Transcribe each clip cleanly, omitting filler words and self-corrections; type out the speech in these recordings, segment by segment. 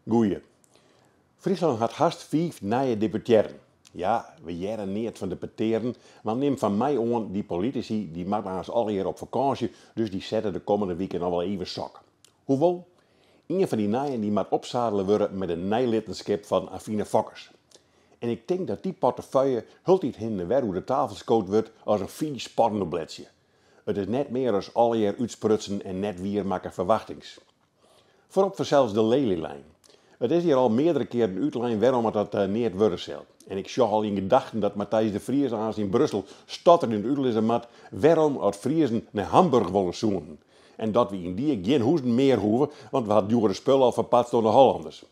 Goeie. Fryslân hat hast fiif nije deputearren. Ja, we hearre neat fan de petearen, want nim fan my oan, dy politisy dy moatte aanst allegear op fakânsje, dus dy sette de kommende wiken noch wol even sok. Hoewol, ien fan dy nijen dy moat opsadele wurde mei de neilittenskip fan Avine Fokkens. En ik tink dat dy portefeuille hieltyd hinne en wer oer de tafel skood wurdt as in fiis pornobledsje. It is net mear as allegear útsprutsen en net wiermakke ferwachtings. Foarop fansels de Lelylijn. It is hjir al meardere kearen útlein wêrom at dat neat wurde sil. En ik sjoch al yn gedachten dat Matthijs de Vries aanst yn Brussel stotterjend útlizze moat wêrom at Friezen nei Hamburg wolle soenen. En dat we yndie gjin huzen mear hoege, want we ha djoere spul al ferpatst oan de Hollanners.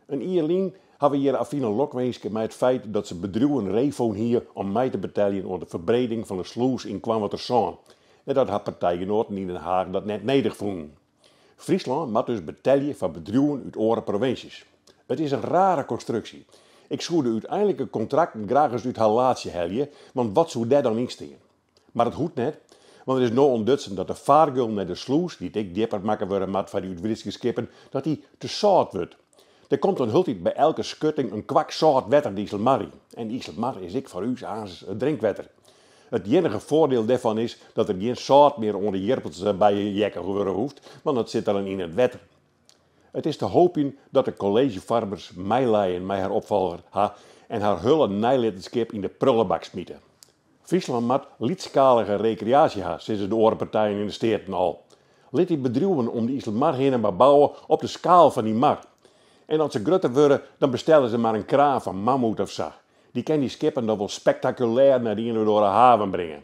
In jier lyn ha we hjir Avine lokwinske mei it feit dat se bedriuwen ree fûn hie om mei te beteljen oan de ferbreding fan de slûs yn Koarnwertersân en dat har partijgenoaten yn Den Haag dat net nedich fûnen. Fryslân moat dus betelje foar bedriuwen út oare provinsjes. It is in rare konstruksje. Ik soe de úteinlike kontrakten graach ris út har laadsje helje, want wat soe dêr dan yn stean? Mar it hoecht net, want der is no ûntdutsen dat de fargeul nei de slûs, dy't ek djipper makke wurde moat foar dy útwrydske skippen, dat dy te sâlt wurdt. Der komt dan hieltyd by elke skutting in kwak sâlt wetter de Iselmar yn. En de Iselmar is ek foar ús aanst it drinkwetter. It iennige foardiel dêrfan is dat der gjin sâlt mear oan de jirpels byheakke wurde hoecht, want dat sit dan yn it wetter. It is te hoopjen dat de kolleezjefoarmers meilijen mei har opfolger ha en har hiele neilittenskip yn de prullebak smite. Fryslân moat lytsskalige rekreaasje ha, sizze de oare partijen yn de Steaten al. Lit dy bedriuwen om de Iselmar hinne mar bouwe op de skaal fan dy mar. En as se grutter wurde, dan bestelle se mar in kraan fan Mammoet of sa. Dy kin dy skippen dan wol spektakulêr nei de ien of oare haven bringe.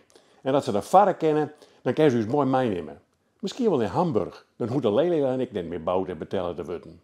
En as se dan farre kinne, dan kinne se ús moai meinimme. Miskien wol nei Hamburg, dan hoecht de Lelylijn ek net mear boud en betelle te wurden.